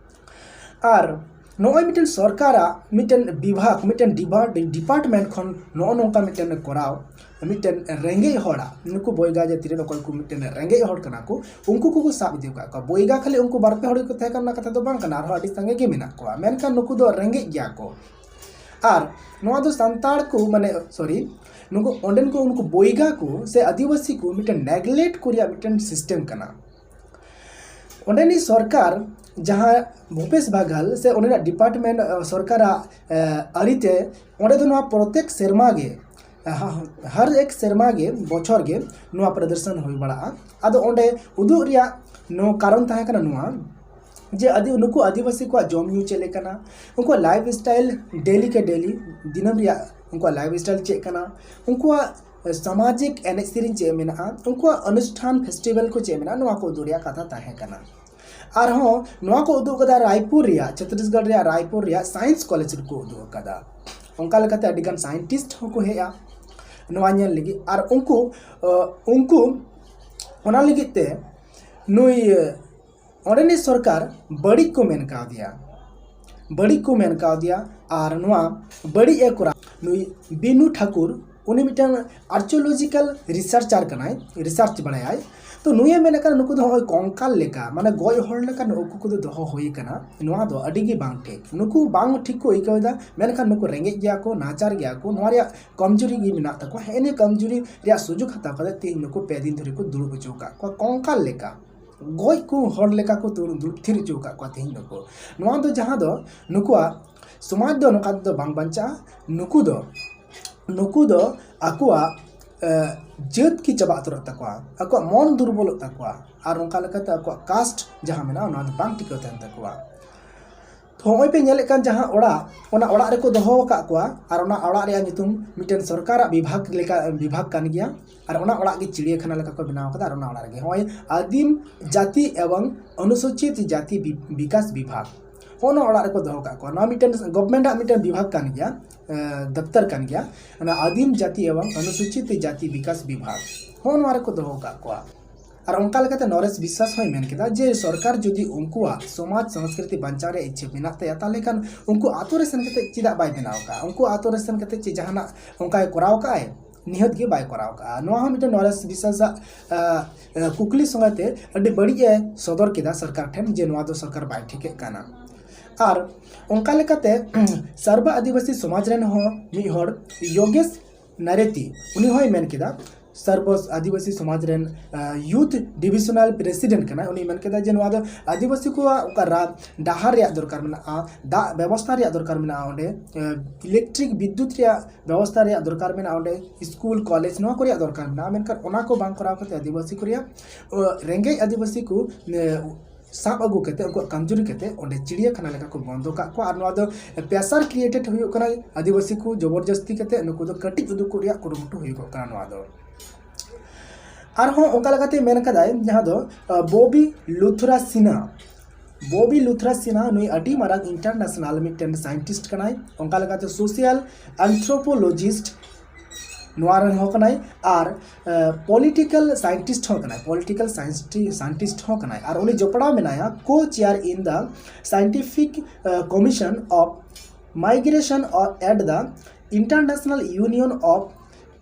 ᱟᱨ ᱱᱚᱜᱼᱚᱭ ᱢᱤᱫᱴᱮᱱ ᱥᱚᱨᱠᱟᱨᱟᱜ ᱢᱤᱫᱴᱮᱱ ᱵᱤᱵᱷᱟᱜᱽ, ᱢᱤᱫᱴᱮᱱ ᱰᱤᱵᱷᱟ-, department ᱠᱷᱚᱱ ᱱᱚᱜᱼᱚ ᱱᱚᱝᱠᱟ ᱢᱤᱫᱴᱮᱱ ᱠᱚᱨᱟᱣ, ᱢᱤᱫᱴᱮᱱ ᱨᱮᱸᱜᱮᱡ ᱦᱚᱲᱟᱜ, ᱱᱩᱠᱩ ᱵᱚᱭᱜᱟ ᱡᱟᱹᱛᱤ ᱨᱮᱱ ᱚᱠᱚᱭ ᱠᱚ ᱢᱤᱫᱴᱮᱱ ᱨᱮᱸᱜᱮᱡ ᱦᱚᱲ ᱠᱟᱱᱟ ᱠᱚ, ᱩᱱᱠᱩ ᱠᱚᱠᱚ ᱥᱟᱵ ᱤᱫᱤ ᱟᱠᱟᱫ ᱠᱚᱣᱟ᱾ ᱵᱚᱭᱜᱟ ᱠᱷᱟᱹᱞᱤ ᱩᱱᱠᱩ ᱵᱟᱨ ᱯᱮ ᱦᱚᱲ ᱜᱮᱠᱚ ᱛᱟᱦᱮᱸ ᱠᱟᱱᱟ, ᱚᱱᱟ ᱠᱟᱛᱷᱟ ᱫᱚ ᱵᱟᱝ ᱠᱟᱱᱟ, ᱟᱨᱦᱚᱸ ᱟᱹᱰᱤ ᱥᱟᱸᱜᱮ ᱜᱮ ᱢᱮᱱᱟᱜ ᱠᱚᱣᱟ, ᱢᱮᱱᱠᱷᱟᱱ ᱱᱩᱠᱩ ᱫᱚ ᱨᱮᱸᱜᱮᱡ ᱜᱮᱭᱟ ᱠᱚ᱾ ᱟᱨ ᱱᱚᱣᱟ ᱫᱚ ᱥᱟᱱᱛᱟᱲ ᱠᱚ, ᱢᱟᱱᱮ, sorry, ᱱᱩᱠᱩ ᱚᱸᱰᱮᱱ ᱠᱚ, ᱩᱱᱠᱩ ᱵᱚᱭᱜᱟ ᱠᱚ ᱥᱮ ᱟᱹᱫᱤᱵᱟᱹᱥᱤ ᱠᱚ ᱢᱤᱫᱴᱮᱱ neglect ᱠᱚ ᱨᱮᱭᱟᱜ ᱢᱤᱫᱴᱮᱱ system ᱠᱟᱱᱟ᱾ ᱚᱸᱰᱮᱱᱤᱡ ᱥᱚᱨᱠᱟᱨ ᱡᱟᱦᱟᱸ ᱵᱷᱩᱯᱮᱥ ᱵᱟᱜᱷᱟᱞ ᱥᱮ ᱚᱸᱰᱮᱱᱟᱜ department, ᱟ, ᱥᱚᱨᱠᱟᱨᱟᱜ, ᱟ, ᱟᱹᱨᱤᱛᱮ ᱚᱸᱰᱮ ᱫᱚ ᱱᱚᱣᱟ ᱯᱨᱚᱛᱮᱠ ᱥᱮᱨᱢᱟ ᱜᱮ, ᱟ, ᱦᱟ-, ᱦᱟᱨ ᱮᱠ ᱥᱮᱨᱢᱟ ᱜᱮ, ᱵᱚᱪᱷᱚᱨ ᱜᱮ ᱱᱚᱣᱟ ᱯᱨᱚᱫᱚᱨᱥᱚᱱ ᱦᱩᱭ ᱵᱟᱲᱟᱜᱼᱟ᱾ ᱟᱫᱚ ᱚᱸᱰᱮ ᱩᱫᱩᱜ ᱨᱮᱭᱟᱜ ᱱᱚᱣᱟ ᱠᱟᱨᱚᱱ ᱛᱟᱦᱮᱸ ᱠᱟᱱᱟ ᱱᱚᱣᱟ, ᱡᱮ ᱟᱹᱫᱤ-, ᱱᱩᱠᱩ ᱟᱹᱫᱤᱵᱟᱹᱥᱤ ᱠᱚᱣᱟᱜ ᱡᱚᱢ ᱧᱩ ᱪᱮᱫ ᱞᱮᱠᱟᱱᱟ, ᱩᱱᱠᱩᱣᱟᱜ life style daily ᱠᱮ daily, ᱫᱤᱱᱟᱹᱢ ᱨᱮᱭᱟᱜ ᱩᱱᱠᱩᱣᱟᱜ life style ᱪᱮᱫ ᱠᱟᱱᱟ, ᱩᱱᱠᱩᱣᱟᱜ ᱥᱟᱢᱟᱡᱤᱠ ᱮᱱᱮᱡ ᱥᱮᱨᱮᱧ ᱪᱮᱫ ᱢᱮᱱᱟᱜᱼᱟ, ᱩᱱᱠᱩᱣᱟᱜ ᱚᱱᱩᱥᱴᱷᱟᱱ festival ᱠᱚ ᱪᱮᱫ ᱢᱮᱱᱟᱜᱼᱟ, ᱱᱚᱣᱟ ᱠᱚ ᱩᱫᱩᱜ ᱨᱮᱭᱟᱜ ᱠᱟᱛᱷᱟ ᱛᱟᱦᱮᱸ ᱠᱟᱱᱟ᱾ ᱟᱨᱦᱚᱸ ᱱᱚᱣᱟ ᱠᱚ ᱩᱫᱩᱜ ᱠᱟᱫᱟ ᱨᱟᱭᱯᱩᱨ ᱨᱮᱭᱟᱜ, ᱪᱷᱚᱛᱨᱤᱥᱜᱚᱲ ᱨᱮᱭᱟᱜ ᱨᱟᱭᱯᱩᱨ ᱨᱮᱭᱟᱜ science college ᱨᱮᱠᱚ ᱩᱫᱩᱜ ᱟᱠᱟᱫᱟ᱾ ᱚᱱᱠᱟ ᱞᱮᱠᱟᱛᱮ ᱟᱹᱰᱤᱜᱟᱱ scientist ᱦᱚᱸᱠᱚ ᱦᱮᱡᱼᱟ ᱱᱚᱣᱟ ᱧᱮᱞ ᱞᱟᱹᱜᱤᱫ᱾ ᱟᱨ ᱩᱱᱠᱩ, ᱟᱹ, ᱩᱱᱠᱩ ᱚᱱᱟ ᱞᱟᱹᱜᱤᱫ ᱛᱮ ᱱᱩᱭ ᱚᱸᱰᱮᱱᱤᱡ ᱥᱚᱨᱠᱟᱨ ᱵᱟᱹᱲᱤᱡ ᱠᱚ ᱢᱮᱱ ᱠᱟᱣᱫᱮᱭᱟ, ᱵᱟᱹᱲᱤᱡ ᱠᱚ ᱢᱮᱱ ᱠᱟᱣᱫᱮᱭᱟ᱾ ᱟᱨ ᱱᱚᱣᱟ ᱵᱟᱹᱲᱤᱡ ᱮ ᱠᱚᱨᱟᱣ, ᱱᱩᱭ ᱵᱤᱱᱩ ᱴᱷᱟᱠᱩᱨ, ᱩᱱᱤ ᱢᱤᱫᱴᱟᱝ archaeological researcher ᱠᱟᱱᱟᱭ, research ᱵᱟᱲᱟᱭᱟᱭ᱾ ᱛᱚ ᱱᱩᱭᱮ ᱢᱮᱱ ᱟᱠᱟᱫ ᱱᱩᱠᱩ ᱫᱚ ᱦᱚᱸᱜᱼᱚᱭ ᱠᱚᱝᱠᱟᱞ ᱞᱮᱠᱟ, ᱢᱟᱱᱮ ᱜᱚᱡ ᱦᱚᱲ ᱞᱮᱠᱟ ᱱᱩᱠᱩ ᱠᱚᱫᱚ ᱫᱚᱦᱚ ᱦᱩᱭ ᱟᱠᱟᱱᱟ, ᱱᱚᱣᱟ ᱫᱚ ᱟᱹᱰᱤ ᱜᱮ ᱵᱟᱝ ᱴᱷᱤᱠ᱾ ᱱᱩᱠᱩ ᱵᱟᱝ ᱴᱷᱤᱠ ᱠᱚ ᱟᱹᱭᱠᱟᱹᱣ ᱮᱫᱟ, ᱢᱮᱱᱠᱷᱟᱱ ᱱᱩᱠᱩ ᱨᱮᱸᱜᱮᱡ ᱜᱮᱭᱟ ᱠᱚ, ᱱᱟᱪᱟᱨ ᱜᱮᱭᱟ ᱠᱚ, ᱱᱚᱣᱟ ᱨᱮᱭᱟᱜ ᱠᱚᱢᱡᱩᱨᱤ ᱜᱮ ᱢᱮᱱᱟᱜ ᱛᱟᱠᱚᱣᱟ᱾ ᱦᱮᱸ, ᱱᱤᱭᱟᱹ ᱠᱚᱢᱡᱩᱨᱤ ᱨᱮᱭᱟᱜ ᱥᱩᱡᱳᱜᱽ ᱦᱟᱛᱟᱣ ᱠᱟᱛᱮ ᱛᱮᱦᱮᱧ ᱱᱩᱠᱩ ᱯᱮ ᱫᱤᱱ ᱫᱷᱚᱨᱮ ᱠᱚ ᱫᱩᱲᱩᱵ ᱦᱚᱪᱚ ᱟᱠᱟᱫ ᱠᱚᱣᱟ ᱠᱚᱝᱠᱟᱞ ᱞᱮᱠᱟ, ᱜᱚᱡ ᱠᱚ ᱦᱚᱲ ᱞᱮᱠᱟ ᱠᱚ ᱫᱩᱲᱩᱵ ᱫᱩᱲᱩᱵ ᱛᱷᱤᱨ ᱦᱚᱪᱚ ᱟᱠᱟᱫ ᱠᱚᱣᱟ ᱛᱮᱦᱮᱧ ᱱᱩᱠᱩ᱾ ᱱᱚᱣᱟ ᱫᱚ ᱡᱟᱦᱟᱸ ᱫᱚ ᱱᱩᱠᱩᱣᱟᱜ ᱥᱚᱢᱟᱡᱽ ᱫᱚ ᱱᱚᱝᱠᱟ ᱛᱮᱫᱚ ᱵᱟᱝ ᱵᱟᱧᱪᱟᱜᱼᱟ᱾ ᱱᱩᱠᱩ ᱫᱚ, ᱱᱩᱠᱩ ᱫᱚ ᱟᱠᱚᱣᱟᱜ, ᱮ, ᱡᱟᱹᱛ ᱜᱮ ᱪᱟᱵᱟ ᱩᱛᱟᱹᱨᱚᱜ ᱛᱟᱠᱚᱣᱟ, ᱟᱠᱚᱣᱟᱜ ᱢᱚᱱ ᱫᱩᱨᱵᱚᱞᱚᱜ ᱛᱟᱠᱚᱣᱟ, ᱟᱨ ᱚᱱᱠᱟ ᱞᱮᱠᱟᱛᱮ ᱟᱠᱚᱣᱟᱜ caste ᱡᱟᱦᱟᱸ ᱢᱮᱱᱟᱜᱼᱟ, ᱚᱱᱟ ᱫᱚ ᱵᱟᱝ ᱴᱤᱠᱟᱹᱣ ᱛᱟᱦᱮᱱ ᱛᱟᱠᱚᱣᱟ᱾ ᱛᱚ ᱦᱚᱸᱜᱼᱚᱭ ᱯᱮ ᱧᱮᱞᱮᱫ ᱠᱟᱱ ᱡᱟᱦᱟᱸ ᱚᱲᱟᱜ, ᱚᱱᱟ ᱚᱲᱟᱜ ᱨᱮᱠᱚ ᱫᱚᱦᱚ ᱟᱠᱟᱫ ᱠᱚᱣᱟ, ᱟᱨ ᱚᱱᱟ ᱚᱲᱟᱜ ᱨᱮᱭᱟᱜ ᱧᱩᱛᱩᱢ ᱢᱤᱫᱴᱮᱱ ᱥᱚᱨᱠᱟᱨᱟᱜ ᱵᱤᱵᱷᱟᱜᱽ ᱞᱮᱠᱟ, ᱵᱤᱵᱷᱟᱜᱽ ᱠᱟᱱ ᱜᱮᱭᱟ, ᱟᱨ ᱚᱱᱟ ᱚᱲᱟᱜ ᱜᱮ ᱪᱤᱲᱤᱭᱟᱹᱠᱷᱟᱱᱟ ᱞᱮᱠᱟ ᱠᱚ ᱵᱮᱱᱟᱣ ᱟᱠᱟᱫᱟ᱾ ᱟᱨ ᱚᱱᱟ ᱚᱲᱟᱜ ᱨᱮᱜᱮ ᱦᱚᱸᱜᱼᱚᱭ ᱟᱹᱫᱤᱢ ᱡᱟᱹᱛᱤ ᱮᱵᱚᱝ ᱚᱱᱩᱥᱩᱪᱤᱛ ᱡᱟᱹᱛᱤ ᱵᱤ-, ᱵᱤᱠᱟᱥ ᱵᱤᱵᱷᱟᱜᱽ, ᱦᱚᱸᱜᱼᱚ ᱱᱚᱣᱟ ᱚᱲᱟᱜ ᱨᱮᱠᱚ ᱫᱚᱦᱚ ᱟᱠᱟᱫ ᱠᱚᱣᱟ᱾ ᱱᱚᱣᱟ ᱢᱤᱫᱴᱮᱱ government ᱟᱜ ᱢᱤᱫᱴᱮᱱ ᱵᱤᱵᱷᱟᱜᱽ ᱠᱟᱱ ᱜᱮᱭᱟ, ᱮ, ᱫᱚᱯᱛᱚᱨ ᱠᱟᱱ ᱜᱮᱭᱟ, ᱚᱱᱟ ᱟᱹᱫᱤᱢ ᱡᱟᱹᱛᱤ ᱮᱵᱚᱝ ᱚᱱᱩᱥᱩᱪᱤᱛ ᱡᱟᱹᱛᱤ ᱵᱤᱠᱟᱥ ᱵᱤᱵᱷᱟᱜᱽ, ᱦᱚᱸᱜᱼᱚ ᱱᱚᱣᱟ ᱨᱮᱠᱚ ᱫᱚᱦᱚ ᱟᱠᱟᱫ ᱠᱚᱣᱟ᱾ ᱟᱨ ᱚᱱᱠᱟ ᱞᱮᱠᱟᱛᱮ ᱱᱚᱨᱮᱥ ᱵᱤᱥᱣᱟᱥ ᱦᱚᱸᱭ ᱢᱮᱱ ᱠᱮᱫᱟ ᱡᱮ ᱥᱚᱨᱠᱟᱨ ᱡᱩᱫᱤ ᱩᱱᱠᱩᱣᱟᱜ ᱥᱚᱢᱟᱡᱽ ᱥᱚᱝᱥᱠᱨᱤᱛᱤ ᱵᱟᱧᱪᱟᱣ ᱨᱮᱭᱟᱜ ᱤᱪᱪᱷᱟᱹ ᱢᱮᱱᱟᱜ ᱛᱟᱭᱟ, ᱛᱟᱦᱚᱞᱮ ᱠᱷᱟᱱ ᱩᱱᱠᱩ ᱟᱛᱳ ᱨᱮ ᱥᱮᱱ ᱠᱟᱛᱮ ᱪᱮᱫᱟᱜ ᱵᱟᱭ ᱵᱮᱱᱟᱣ ᱠᱟᱜᱼᱟ? ᱩᱱᱠᱩ ᱟᱛᱳ ᱨᱮ ᱥᱮᱱ ᱠᱟᱛᱮ ᱪᱮᱫ ᱡᱟᱦᱟᱱᱟᱜ ᱚᱱᱠᱟᱭ ᱠᱚᱨᱟᱣ ᱠᱟᱜᱼᱟᱭ? ᱱᱤᱦᱟᱹᱛ ᱜᱮ ᱵᱟᱭ ᱠᱚᱨᱟᱣ ᱠᱟᱜᱼᱟ᱾ ᱱᱚᱣᱟ ᱦᱚᱸ ᱢᱤᱫᱴᱮᱱ ᱱᱚᱨᱮᱥ ᱵᱤᱥᱣᱟᱥᱟᱜ, ᱟ, ᱟ, ᱠᱩᱠᱞᱤ ᱥᱚᱸᱜᱮ ᱛᱮ ᱟᱹᱰᱤ ᱵᱟᱹᱲᱤᱡ ᱮ ᱥᱚᱫᱚᱨ ᱠᱮᱫᱟ ᱥᱚᱨᱠᱟᱨ ᱴᱷᱮᱱ, ᱡᱮ ᱱᱚᱣᱟ ᱫᱚ ᱥᱚᱨᱠᱟᱨ ᱵᱟᱭ ᱴᱷᱤᱠᱮᱫ ᱠᱟᱱᱟ᱾ ᱟᱨ ᱚᱱᱠᱟ ᱞᱮᱠᱟᱛᱮ ᱥᱟᱨᱵᱟ ᱟᱹᱫᱤᱵᱟᱹᱥᱤ ᱥᱚᱢᱟᱡᱽ ᱨᱮᱱ ᱦᱚᱸ ᱢᱤᱫ ᱦᱚᱲ ᱭᱳᱜᱮᱥ ᱱᱟᱨᱮᱛᱤ, ᱩᱱᱤ ᱦᱚᱸᱭ ᱢᱮᱱ ᱠᱮᱫᱟ, ᱥᱟᱨᱵᱚ ᱟᱹᱫᱤᱵᱟᱹᱥᱤ ᱥᱚᱢᱟᱡᱽ ᱨᱮᱱ, ᱟ, youth divisional president ᱠᱟᱱᱟᱭ, ᱩᱱᱤᱭ ᱢᱮᱱ ᱠᱮᱫᱟ ᱡᱮ ᱱᱚᱣᱟ ᱫᱚ ᱟᱹᱫᱤᱵᱟᱹᱥᱤ ᱠᱚᱣᱟᱜ ᱚᱠᱟ ᱨᱟ-, ᱰᱟᱦᱟᱨ ᱨᱮᱭᱟᱜ ᱫᱚᱨᱠᱟᱨ ᱢᱮᱱᱟᱜᱼᱟ, ᱫᱟᱜ ᱵᱮᱵᱚᱥᱛᱷᱟ ᱨᱮᱭᱟᱜ ᱫᱚᱨᱠᱟᱨ ᱢᱮᱱᱟᱜᱼᱟ, ᱚᱸᱰᱮ, ᱟ, electric ᱵᱤᱫᱽᱭᱩᱛ ᱨᱮᱭᱟᱜ ᱵᱮᱵᱚᱥᱛᱷᱟ ᱨᱮᱭᱟᱜ ᱫᱚᱨᱠᱟᱨ ᱢᱮᱱᱟᱜᱼᱟ, ᱚᱸᱰᱮ ᱥᱠᱩᱞ ᱠᱚᱞᱮᱡᱽ ᱱᱚᱣᱟ ᱠᱚ ᱨᱮᱭᱟᱜ ᱫᱚᱨᱠᱟᱨ ᱢᱮᱱᱟᱜᱼᱟ, ᱢᱮᱱᱠᱷᱟᱱ ᱚᱱᱟ ᱠᱚ ᱵᱟᱝ ᱠᱚᱨᱟᱣ ᱠᱟᱛᱮ ᱟᱹᱫᱤᱵᱟᱹᱥᱤ ᱠᱚ ᱨᱮᱭᱟᱜ, ᱚ, ᱨᱮᱸᱜᱮᱡ ᱟᱹᱫᱤᱵᱟᱹᱥᱤ ᱠᱚ, ᱮ, ᱥᱟᱵ ᱟᱹᱜᱩ ᱠᱟᱛᱮ ᱩᱱᱠᱩᱣᱟᱜ ᱠᱚᱢᱡᱩᱨᱤ ᱠᱟᱛᱮ ᱚᱸᱰᱮ ᱪᱤᱲᱤᱭᱟᱹᱠᱷᱟᱱᱟ ᱞᱮᱠᱟ ᱠᱚ ᱵᱚᱱᱫᱚ ᱠᱟᱜ ᱠᱚᱣᱟ᱾ ᱟᱨ ᱱᱚᱣᱟ ᱫᱚ pressure created ᱦᱩᱭᱩᱜ ᱠᱟᱱᱟ, ᱟᱹᱫᱤᱵᱟᱹᱥᱤ ᱠᱚ ᱡᱚᱵᱚᱨᱡᱚᱥᱛᱤ ᱠᱟᱛᱮ ᱱᱩᱠᱩ ᱫᱚ ᱠᱟᱹᱴᱤᱡ ᱩᱫᱩᱜ ᱠᱚ ᱨᱮᱭᱟᱜ ᱠᱩᱨᱩᱢᱩᱴᱩ ᱦᱩᱭᱩᱜᱚᱜ ᱠᱟᱱᱟ ᱱᱚᱣᱟ ᱫᱚ᱾ ᱟᱨᱦᱚᱸ ᱚᱱᱠᱟ ᱞᱮᱠᱟᱛᱮ ᱢᱮᱱ ᱠᱟᱫᱟᱭ ᱡᱟᱦᱟᱸ ᱫᱚ, ᱟ, ᱵᱚᱵᱤ ᱞᱩᱛᱷᱨᱟ ᱥᱤᱱᱦᱟ, ᱵᱚᱵᱤ ᱞᱩᱛᱷᱨᱟ ᱥᱤᱱᱦᱟ ᱱᱩᱭ ᱟᱹᱰᱤ ᱢᱟᱨᱟᱝ international ᱢᱤᱫᱴᱮᱱ scientist ᱠᱟᱱᱟᱭ, ᱚᱱᱠᱟ ᱞᱮᱠᱟᱛᱮ social anthropologist, ᱱᱚᱣᱟ ᱨᱮᱱ ᱦᱚᱸ ᱠᱟᱱᱟᱭ, ᱟᱨ ᱯᱚᱞᱤᱴᱤᱠᱟᱞ ᱥᱟᱭᱮᱱᱴᱤᱥᱴ ᱦᱚᱸ ᱠᱟᱱᱟᱭ, ᱯᱚᱞᱤᱴᱤᱠᱟᱞ ᱥᱟᱭᱮᱱᱴᱤᱥᱴ ᱦᱚᱸ ᱠᱟᱱᱟᱭ᱾ ᱟᱨ ᱩᱱᱤ ᱡᱚᱯᱲᱟᱣ ᱢᱮᱱᱟᱭᱟ co-chair in the scientific commission of migration at the International Union of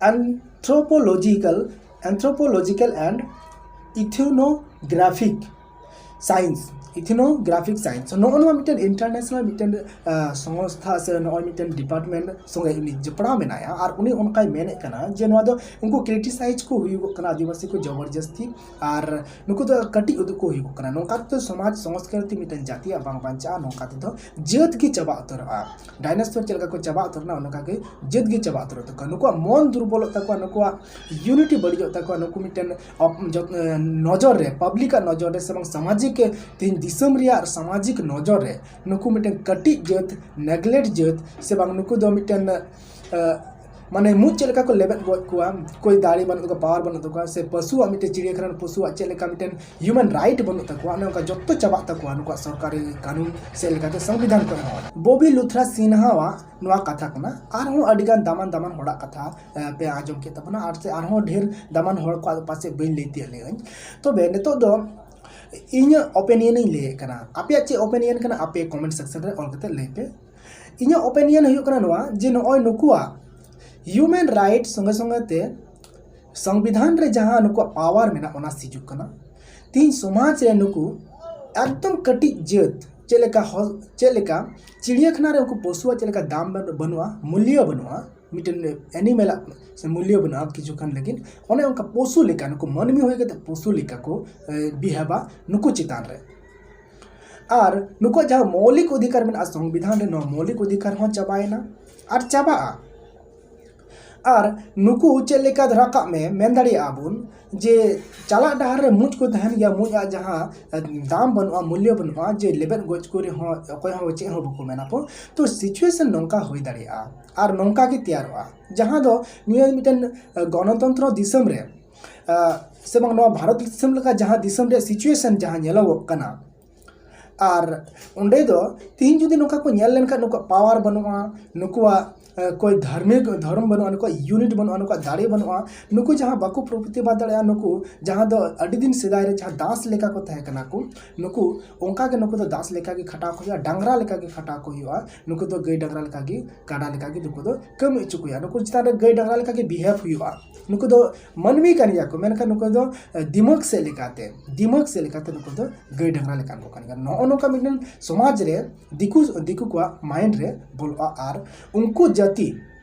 Anthropological, Anthropological and Ethnographic Science, Ethnographic Science, ᱱᱚᱜᱼᱚ ᱱᱚᱣᱟ ᱢᱤᱫᱴᱮᱱ ᱤᱱᱴᱟᱨᱱᱮᱥᱱᱟᱞ ᱢᱤᱫᱴᱮᱱ ᱥᱚᱝᱥᱛᱷᱟ ᱥᱮ ᱱᱚᱜᱼᱚᱭ ᱢᱤᱫᱴᱮᱱ ᱰᱤᱯᱟᱨᱴᱢᱮᱱᱴ ᱥᱚᱸᱜᱮ ᱩᱱᱤ ᱡᱚᱯᱲᱟᱣ ᱢᱮᱱᱟᱭᱟ᱾ ᱟᱨ ᱩᱱᱤ ᱚᱱᱠᱟᱭ ᱢᱮᱱᱮᱫ ᱠᱟᱱᱟ ᱡᱮ ᱱᱚᱣᱟ ᱫᱚ ᱩᱱᱠᱩ ᱠᱨᱤᱴᱤᱥᱟᱭᱤᱡᱽ ᱠᱚ ᱦᱩᱭᱩᱜᱚᱜ ᱠᱟᱱᱟ, ᱟᱹᱫᱤᱵᱟᱹᱥᱤ ᱠᱚ ᱡᱚᱵᱚᱨᱡᱚᱥᱛᱤ, ᱟᱨ ᱱᱩᱠᱩ ᱫᱚ ᱠᱟᱹᱴᱤᱡ ᱩᱫᱩᱜ ᱠᱚ ᱦᱩᱭᱩᱜᱚᱜ ᱠᱟᱱᱟ᱾ ᱱᱚᱝᱠᱟ ᱛᱮᱫᱚ ᱥᱚᱢᱟᱡᱽ ᱥᱚᱝᱥᱠᱨᱤᱛᱤ ᱢᱤᱫᱴᱮᱱ ᱡᱟᱹᱛᱤᱭᱟᱜ ᱵᱟᱝ ᱵᱟᱧᱪᱟᱜᱼᱟ, ᱱᱚᱝᱠᱟ ᱛᱮᱫᱚ ᱡᱟᱹᱛ ᱜᱮ ᱪᱟᱵᱟ ᱩᱛᱟᱹᱨᱚᱜᱼᱟ᱾ ᱰᱟᱭᱱᱳᱥᱚᱨ ᱪᱮᱫ ᱞᱮᱠᱟ ᱠᱚ ᱪᱟᱵᱟ ᱩᱛᱟᱹᱨ ᱮᱱᱟ, ᱚᱱᱠᱟ ᱜᱮ ᱡᱟᱹᱛ ᱜᱮ ᱪᱟᱵᱟ ᱩᱛᱟᱹᱨᱚᱜ ᱛᱟᱠᱚᱣᱟ᱾ ᱱᱩᱠᱩᱣᱟᱜ ᱢᱚᱱ ᱫᱩᱨᱵᱚᱞᱚᱜ ᱛᱟᱠᱚᱣᱟ, ᱱᱩᱠᱩᱣᱟᱜ ᱤᱭᱩᱱᱤᱴᱤ ᱵᱟᱹᱲᱤᱡᱚᱜ ᱛᱟᱠᱚᱣᱟ, ᱱᱩᱠᱩ ᱢᱤᱫᱴᱮᱱ ᱱᱚᱡᱚᱨ ᱨᱮ, ᱯᱟᱵᱽᱞᱤᱠᱟᱜ ᱱᱚᱡᱚᱨ ᱨᱮ ᱥᱮ ᱵᱟᱝ ᱥᱟᱢᱟᱡᱤᱠ, ᱛᱮᱦᱮᱧ ᱫᱤᱥᱚᱢ ᱨᱮᱭᱟᱜ ᱥᱟᱢᱟᱡᱤᱠ ᱱᱚᱡᱚᱨ ᱨᱮ ᱱᱩᱠᱩ ᱢᱤᱫᱴᱮᱱ ᱠᱟᱹᱴᱤᱡ ᱡᱟᱹᱛ, ᱱᱮᱜᱽᱞᱮᱠᱴ ᱡᱟᱹᱛ ᱥᱮ ᱵᱟᱝ ᱱᱩᱠᱩ ᱫᱚ ᱢᱤᱫᱴᱮᱱ ᱢᱟᱱᱮ ᱢᱩᱡ ᱪᱮᱫ ᱞᱮᱠᱟ ᱠᱚ ᱞᱮᱵᱮᱫ ᱜᱚᱡ ᱠᱚᱣᱟ, ᱠᱚᱭ ᱫᱟᱲᱮ ᱵᱟᱹᱱᱩᱜ ᱛᱟᱠᱚᱣᱟ, ᱯᱟᱣᱟᱨ ᱵᱟᱹᱱᱩᱜ ᱛᱟᱠᱚᱣᱟ, ᱥᱮ ᱯᱚᱥᱩᱣᱟᱜ ᱢᱤᱫᱴᱮᱱ ᱪᱤᱲᱤᱭᱟᱹᱠᱷᱟᱱᱟ ᱨᱮᱱ ᱯᱚᱥᱩᱣᱟᱜ ᱪᱮᱫ ᱞᱮᱠᱟ ᱢᱤᱫᱴᱮᱱ ᱦᱤᱭᱩᱢᱮᱱ ᱨᱟᱭᱤᱴ ᱵᱟᱹᱱᱩᱜ ᱛᱟᱠᱚᱣᱟ, ᱚᱱᱮ ᱚᱱᱠᱟ ᱡᱚᱛᱚ ᱪᱟᱵᱟᱜ ᱛᱟᱠᱚᱣᱟ ᱱᱩᱠᱩᱣᱟᱜ ᱥᱚᱨᱠᱟᱨᱤ ᱠᱟᱹᱱᱩᱱ ᱥᱮᱫ ᱞᱮᱠᱟᱛᱮ ᱥᱚᱝᱵᱤᱫᱷᱟᱱ ᱠᱚᱨᱮ ᱦᱚᱸ᱾ ᱵᱚᱵᱤ ᱞᱩᱛᱷᱨᱟ ᱥᱤᱱᱦᱟᱣᱟᱜ ᱱᱚᱣᱟ ᱠᱟᱛᱷᱟ ᱠᱟᱱᱟ᱾ ᱟᱨᱦᱚᱸ ᱟᱹᱰᱤᱜᱟᱱ ᱫᱟᱢᱟᱱ ᱫᱟᱢᱟᱱ ᱦᱚᱲᱟᱜ ᱠᱟᱛᱷᱟ ᱯᱮ ᱟᱸᱡᱚᱢ ᱠᱮᱫ ᱛᱟᱵᱚᱱᱟ, ᱟᱨ ᱥᱮ ᱟᱨᱦᱚᱸ ᱰᱷᱮᱨ ᱫᱟᱢᱟᱱ ᱦᱚᱲ ᱠᱚᱣᱟᱜ ᱯᱟᱥᱮᱡ ᱵᱟᱹᱧ ᱞᱟᱹᱭ ᱛᱤᱭᱳᱜ ᱞᱮᱜᱼᱟᱹᱧ᱾ ᱛᱚᱵᱮ ᱱᱤᱛᱚᱜ ᱫᱚ ᱤᱧᱟᱹᱜ ᱚᱯᱤᱱᱤᱭᱚᱱ ᱤᱧ ᱞᱟᱹᱭᱮᱫ ᱠᱟᱱᱟ᱾ ᱟᱯᱮᱭᱟᱜ ᱪᱮᱫ ᱚᱯᱤᱱᱤᱭᱚᱱ ᱠᱟᱱᱟ, ᱟᱯᱮ ᱠᱚᱢᱮᱱᱴ ᱥᱮᱠᱥᱚᱱ ᱨᱮ ᱚᱞ ᱠᱟᱛᱮ ᱞᱟᱹᱭ ᱯᱮ᱾ ᱤᱧᱟᱹᱜ ᱚᱯᱤᱱᱤᱭᱚᱱ ᱦᱩᱭᱩᱜ ᱠᱟᱱᱟ ᱱᱚᱣᱟ ᱡᱮ ᱱᱚᱜᱼᱚᱭ ᱱᱩᱠᱩᱣᱟᱜ ᱦᱤᱭᱩᱢᱮᱱ ᱨᱟᱭᱤᱴ ᱥᱚᱸᱜᱮ ᱥᱚᱸᱜᱮ ᱛᱮ ᱥᱚᱝᱵᱤᱫᱷᱟᱱ ᱨᱮ ᱡᱟᱦᱟᱸ ᱱᱩᱠᱩᱣᱟᱜ ᱯᱟᱣᱟᱨ ᱢᱮᱱᱟᱜ, ᱚᱱᱟ ᱦᱤᱡᱩᱜ ᱠᱟᱱᱟ᱾ ᱛᱮᱦᱤᱧ ᱥᱚᱢᱟᱡᱽ ᱨᱮ ᱱᱩᱠᱩ ᱮᱠᱫᱚᱢ ᱠᱟᱹᱴᱤᱡ ᱡᱟᱹᱛ ᱪᱮᱫ ᱞᱮᱠᱟ ᱦᱚ-, ᱪᱮᱫ ᱞᱮᱠᱟ ᱪᱤᱲᱤᱭᱟᱹᱠᱷᱟᱱᱟ ᱨᱮ ᱩᱱᱠᱩ ᱯᱚᱥᱩᱣᱟᱜ ᱪᱮᱫ ᱞᱮᱠᱟ ᱫᱟᱢ ᱵᱟᱹᱱᱩᱜᱼᱟ, ᱢᱩᱞᱭᱚ ᱵᱟᱹᱱᱩᱜᱼᱟ, ᱢᱤᱫᱴᱮᱱ ᱮᱱᱤᱢᱮᱞᱟᱜ ᱥᱮ ᱢᱩᱞᱭᱚ ᱵᱟᱹᱱᱩᱜᱼᱟ ᱠᱤᱪᱷᱩ ᱠᱷᱟᱱ ᱞᱟᱹᱜᱤᱫ, ᱚᱱᱮ ᱚᱱᱠᱟ ᱯᱚᱥᱩ ᱞᱮᱠᱟ ᱱᱩᱠᱩ ᱢᱟᱹᱱᱢᱤ ᱦᱩᱭ ᱠᱟᱛᱮ ᱯᱚᱥᱩ ᱞᱮᱠᱟ ᱠᱚ ᱵᱤᱦᱮᱵᱟ ᱱᱩᱠᱩ ᱪᱮᱛᱟᱱ ᱨᱮ᱾ ᱟᱨ ᱱᱩᱠᱩᱣᱟᱜ ᱡᱟᱦᱟᱸ ᱢᱳᱣᱞᱤᱠ ᱚᱫᱷᱤᱠᱟᱨ ᱢᱮᱱᱟᱜᱼᱟ ᱥᱚᱝᱵᱤᱫᱷᱟᱱ ᱨᱮ, ᱱᱚᱣᱟ ᱢᱳᱣᱞᱤᱠ ᱚᱫᱷᱤᱠᱟᱨ ᱦᱚᱸ ᱪᱟᱵᱟᱭᱮᱱᱟ ᱟᱨ ᱪᱟᱵᱟᱜᱼᱟ᱾ ᱟᱨ ᱱᱩᱠᱩ ᱪᱮᱫ ᱞᱮᱠᱟ ᱫᱷᱟᱨᱟ ᱠᱟᱜ ᱢᱮ, ᱢᱮᱱ ᱫᱟᱲᱮᱭᱟᱜᱼᱟ ᱵᱚᱱ ᱡᱮ ᱪᱟᱞᱟᱜ ᱰᱟᱦᱟᱨ ᱨᱮ ᱢᱩᱡᱽ ᱠᱚ ᱛᱟᱦᱮᱱ ᱜᱮᱭᱟ, ᱢᱩᱡᱽ ᱟᱜ ᱡᱟᱦᱟᱸ ᱫᱟᱢ ᱵᱟᱹᱱᱩᱜᱼᱟ, ᱢᱩᱞᱭᱚ ᱵᱟᱹᱱᱩᱜᱼᱟ, ᱡᱮ ᱞᱮᱵᱮᱫ ᱜᱚᱡ ᱠᱚ ᱨᱮᱦᱚᱸ ᱚᱠᱚᱭ ᱦᱚᱸ ᱪᱮᱫ ᱦᱚᱸ ᱵᱟᱠᱚ ᱢᱮᱱᱟ ᱠᱚ᱾ ᱛᱚ ᱥᱤᱪᱩᱭᱮᱥᱚᱱ ᱱᱚᱝᱠᱟ ᱦᱩᱭ ᱫᱟᱲᱮᱭᱟᱜᱼᱟ ᱟᱨ ᱱᱚᱝᱠᱟ ᱜᱮ ᱛᱮᱭᱟᱨᱚᱜᱼᱟ, ᱡᱟᱦᱟᱸ ᱫᱚ ᱱᱤᱭᱟᱹ ᱢᱤᱫᱴᱮᱱ ᱜᱚᱱᱚᱛᱚᱱᱛᱨᱚ ᱫᱤᱥᱚᱢ ᱨᱮ ᱥᱮ ᱵᱟᱝ ᱱᱚᱣᱟ ᱵᱷᱟᱨᱚᱛ ᱫᱤᱥᱚᱢ ᱞᱮᱠᱟ ᱡᱟᱦᱟᱸ ᱫᱤᱥᱚᱢ ᱨᱮᱭᱟᱜ ᱥᱤᱪᱩᱭᱮᱥᱚᱱ ᱡᱟᱦᱟᱸ ᱧᱮᱞᱚᱜᱚᱜ ᱠᱟᱱᱟ, ᱟᱨ ᱚᱸᱰᱮ ᱫᱚ ᱛᱤᱦᱤᱧ ᱡᱩᱫᱤ ᱱᱚᱝᱠᱟ ᱠᱚ ᱧᱮᱞ ᱞᱮᱱᱠᱷᱟᱱ ᱱᱩᱠᱩᱣᱟᱜ ᱯᱟᱣᱟᱨ ᱵᱟᱹᱱᱩᱜᱼᱟ, ᱱᱩᱠᱩᱣᱟᱜ ᱠᱚᱭ ᱫᱷᱟᱨᱢᱤᱠ ᱫᱷᱚᱨᱚᱢ ᱵᱟᱹᱱᱩᱜᱼᱟ, ᱱᱩᱠᱩᱣᱟᱜ ᱤᱭᱩᱱᱤᱴ ᱵᱟᱹᱱᱩᱜᱼᱟ, ᱱᱩᱠᱩᱣᱟᱜ ᱫᱟᱲᱮ ᱵᱟᱹᱱᱩᱜᱼᱟ᱾ ᱱᱩᱠᱩ ᱡᱟᱦᱟᱸ ᱵᱟᱠᱚ ᱯᱨᱚᱛᱤᱵᱟᱫ ᱫᱟᱲᱮᱭᱟᱜᱼᱟ, ᱱᱩᱠᱩ ᱡᱟᱦᱟᱸ ᱫᱚ ᱟᱹᱰᱤ ᱫᱤᱱ ᱥᱮᱫᱟᱭ ᱨᱮ ᱡᱟᱦᱟᱸ ᱫᱟᱥ ᱞᱮᱠᱟ ᱠᱚ ᱛᱟᱦᱮᱸ ᱠᱟᱱᱟ ᱠᱚ, ᱱᱩᱠᱩ ᱚᱱᱠᱟ ᱜᱮ, ᱱᱩᱠᱩ ᱫᱚ ᱫᱟᱥ ᱞᱮᱠᱟ ᱜᱮ ᱠᱷᱟᱴᱟᱣ ᱠᱚ ᱦᱩᱭᱩᱜᱼᱟ, ᱰᱟᱝᱨᱟ ᱞᱮᱠᱟ ᱜᱮ ᱠᱷᱟᱴᱟᱣ ᱠᱚ ᱦᱩᱭᱩᱜᱼᱟ, ᱱᱩᱠᱩ ᱫᱚ ᱜᱟᱹᱭ ᱰᱟᱝᱨᱟ ᱞᱮᱠᱟ ᱜᱮ, ᱠᱟᱰᱟ ᱞᱮᱠᱟ ᱜᱮ ᱱᱩᱠᱩ ᱫᱚ ᱠᱟᱹᱢᱤ ᱦᱚᱪᱚ ᱠᱚ ᱦᱩᱭᱩᱜᱼᱟ, ᱱᱩᱠᱩ ᱪᱮᱛᱟᱱ ᱨᱮ ᱜᱟᱹᱭ ᱰᱟᱝᱨᱟ ᱞᱮᱠᱟ ᱜᱮ ᱵᱤᱦᱮᱵᱽ ᱦᱩᱭᱩᱜᱼᱟ᱾ ᱱᱩᱠᱩ ᱫᱚ ᱢᱟᱹᱱᱢᱤ ᱠᱟᱱ ᱜᱮᱭᱟ ᱠᱚ, ᱢᱮᱱᱠᱷᱟᱱ ᱱᱩᱠᱩ ᱫᱚ ᱫᱤᱢᱟᱹᱜᱽ ᱥᱮᱫ ᱞᱮᱠᱟᱛᱮ, ᱫᱤᱢᱟᱹᱜᱽ ᱥᱮᱫ ᱞᱮᱠᱟᱛᱮ ᱱᱩᱠᱩ ᱫᱚ ᱜᱟᱹᱭ ᱰᱟᱝᱨᱟ ᱞᱮᱠᱟᱱ ᱠᱚ ᱠᱟᱱ ᱜᱮᱭᱟ᱾ ᱱᱚᱜᱼᱚ ᱱᱚᱝᱠᱟ ᱢᱤᱫᱴᱮᱱ ᱥᱚᱢᱟᱡᱽ ᱨᱮ ᱫᱤᱠᱩ, ᱫᱤᱠᱩ ᱠᱚᱣᱟᱜ ᱢᱟᱭᱤᱱᱰ ᱨᱮ ᱵᱚᱞᱚᱜᱼᱟ ᱟᱨ ᱩᱱᱠᱩ ᱡᱟᱹᱛᱤ,